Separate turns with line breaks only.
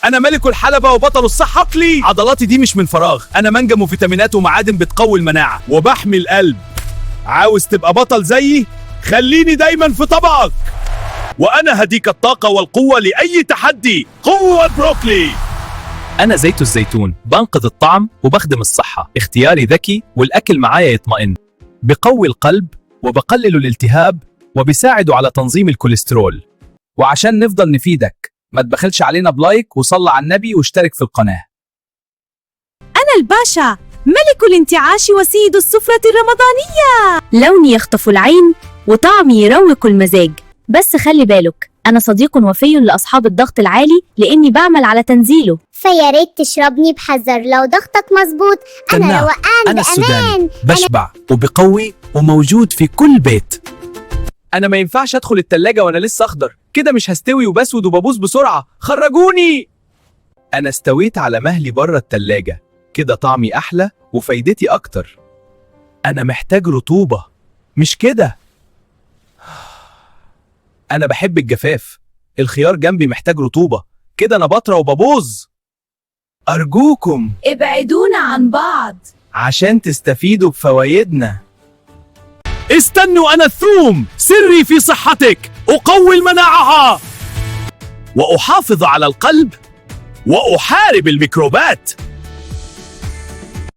انا ملك الحلبة وبطل الصحة لي. عضلاتي دي مش من فراغ، انا منجم وفيتامينات ومعادن بتقوي المناعة وبحمي القلب. عاوز تبقى بطل زيي؟ خليني دايما في طبقك، وانا هديك الطاقة والقوة لأي تحدي. قوة بروكلي. أنا زيت الزيتون، بنقذ الطعم وبخدم الصحة. اختياري ذكي والأكل معايا يطمئن. بقوي القلب وبقلل الالتهاب وبساعد على تنظيم الكوليسترول. وعشان نفضل نفيدك ما تبخلش علينا ب like وصلى على النبي واشترك في القناة.
أنا الباشا، ملك الانتعاش وسيد السفرة الرمضانية. لوني يخطف العين وطعمي يروق المزاج، بس خلي بالك، أنا صديق وفي لأصحاب الضغط العالي لأني بعمل على تنزيله.
فيا ريت تشربني بحذر لو ضغطك مظبوط. انا
تناه.
روقان
أنا السوداني
بامان.
بشبع وبقوي وموجود في كل بيت. أنا ما ينفعش أدخل التلاجة وأنا لسه أخضر كده، مش هستوي وبسود وببوظ بسرعة. خرجوني. أنا استويت على مهلي بره التلاجة، كده طعمي أحلى وفايدتي أكتر. أنا محتاج رطوبة، مش كده؟ أنا بحب الجفاف. الخيار جنبي محتاج رطوبة، كده أنا بطرى وببوظ. أرجوكم
ابعدونا عن بعض
عشان تستفيدوا بفوايدنا. استنوا، أنا الثوم، سري في صحتك. أقوي المناعة وأحافظ على القلب وأحارب الميكروبات.